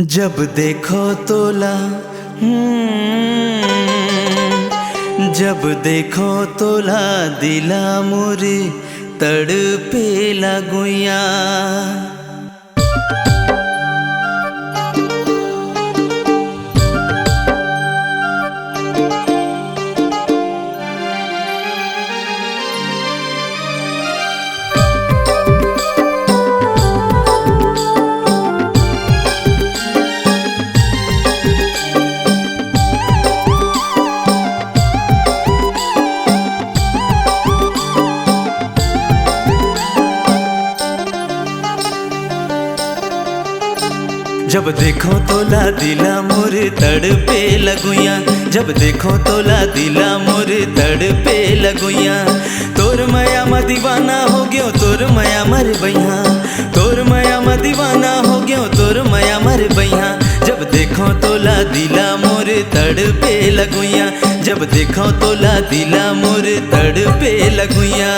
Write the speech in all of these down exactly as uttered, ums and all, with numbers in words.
जब देखो तोला, हम्म, जब देखो तोला दिला मोर तड़पेला गुइया। जब देखो तोला दिला मोर तड़पेला गुइया, जब देखो तोला दिला मोर तड़पेला गुइया। तोर मया म दीवाना हो गयो, तोर मया म रे बइहा, तोर मया म दीवाना हो गयो, तोर मया म रे बइहा। जब देखो तोला दिला मोर तड़पेला गुइया, जब देखो तोला दिला मोर तड़पेला गुइया।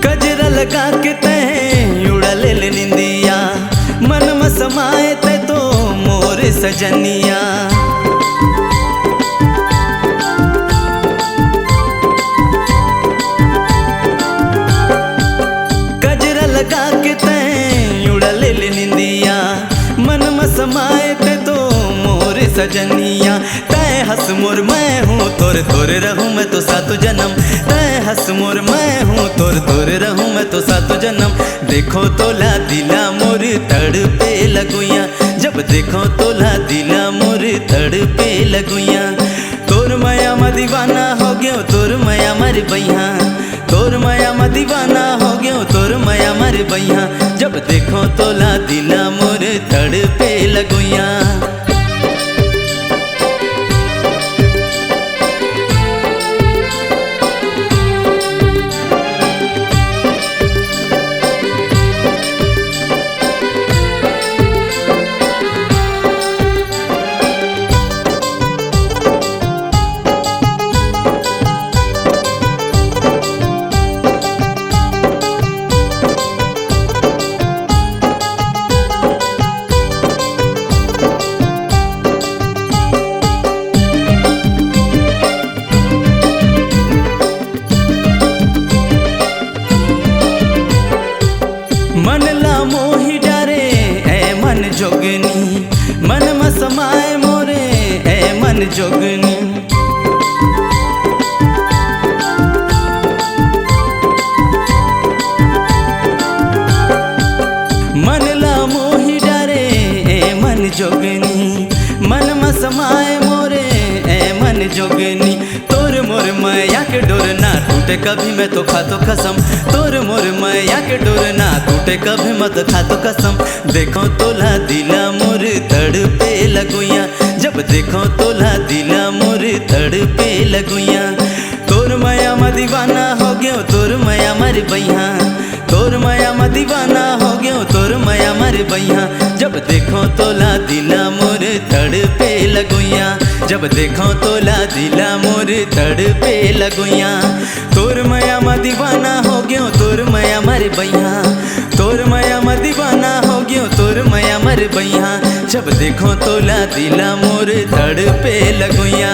गजरा लगा के तैं उड़ा ले ले निंदिया, मन म समाए तैं तो मोर सजनिया। गजरा लगा के तैं उड़ा ले ले निंदिया, मन म समाए तैं तो मोर सजनिया। तैं हस मोर मैं हूँ तोर, तोर रहूँ मैं तो सातों जनम। तैं हस मोर मैं हूँ तोर, तोर रहूँ मैं तो सातों जनम। देखो तोला दिला मोर तड़पेला गुइया, जब देखो तोला दिला मोर तड़पेला गुइया। तोर मया म दीवाना हो गयो, तोर मया म रे बइहा, तोर मया म दीवाना हो गयो, तोर मया म रे बइहा। जब देखो तोला दिला मोर तड़पेला गुइया। मन ला मोही डारे ए मन जोगनी, मन म समाए मोरे ए मन जोगनी। मन ला मोही डारे ए मन जोगनी, मन म समाए मोरे ए मन जोगनी। तोर मोर मया के डोर ना टूटे कभी, मैं तो खाथों कसम। तोर मोर मया के डोर ना टूटे कभी, मैं तो खाथों कसम। देखो तोला दिला मोर तड़पेला गुइया, जब देखो तोला दिला मोर तड़पेला गुइया। तोर मया म दीवाना हो गयो, तोर मया म रे बइहा, तोर मया म दीवाना हो गयो, तोर मया म रे बइहा। जब देखो तोला दिला मोर तड़पेला गुइया, जब देखो तोला दिला मोर तड़पेला गुइया। तोर मया म दीवाना हो गयो, तोर मया म रे बइहा, तोर मया म दीवाना हो गयो, तोर मया म रे बइहा। जब देखो तोला दिला मोर तड़पेला गुइया।